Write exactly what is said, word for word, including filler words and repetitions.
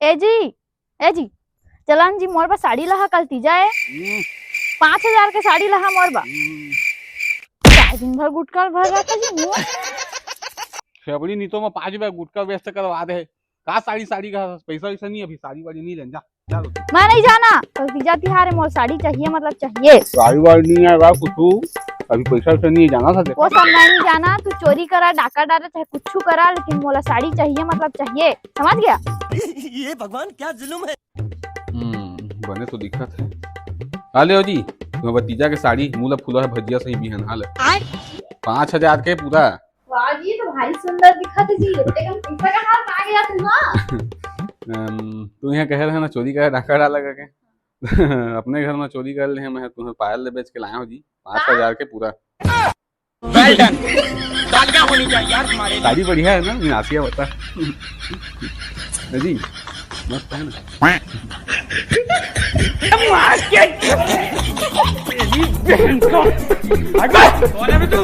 ए जी, ए जी, चलन जी, मोर बर साड़ी लहा, कल तीजा ए। हम्म। पाँच हजार के साड़ी लहा मोर बर। हम्म। काय दिन भर गुटका भर रहता जी मुंह। छेबड़ी नीतो में पाँच रुपया गुटका व्यस्त करवा दे। का साड़ी, साड़ी का पैसा वैसा नहीं, अभी साड़ी वाड़ी नहीं लेन जा। मैं नहीं जाना, कल तीजा तिहार है, मोर साड़ी चाहिए, मतलब चाहिए। साड़ी वाड़ी नहीं आएगा कुछ, अभी पैसा वैसा नहीं है, जाना था देखो। वो सब मैं नहीं जाना, तू चोरी करा, डाका डाला, चाहे कुछ करा, लेकिन मोला साड़ी चाहिए, मतलब चाहिए, समझ गया? ये भगवान, क्या जुल्म है। हम्म, बने तो दिखत है। आ ले जी, तुम्हें भतीजा के साड़ी, मुँह ला फुला है भजिया सही बिहन, हाल है। पाँच हजार के पूरा। वाह जी, तो भारी सुंदर दिखत है जी। इतने कम पैसा का हार पा गया तू, हाँ? अम, तू यहाँ कह रहे ना चोरी करे, डाका डाला करके। अपने घर में चोरी कर ले, मैं तुम्हें पायल ले बेच के लाया हूँ जी, पाँच हजार के पूरा। Well done। तालियां होनी चाहिए यार तुम्हारे लिए। साड़ी बढ़िया है ना, मैं आसिया बता। जी, मस्त है ना? मार के तेरी बहन को। हट। कौन है बे तू?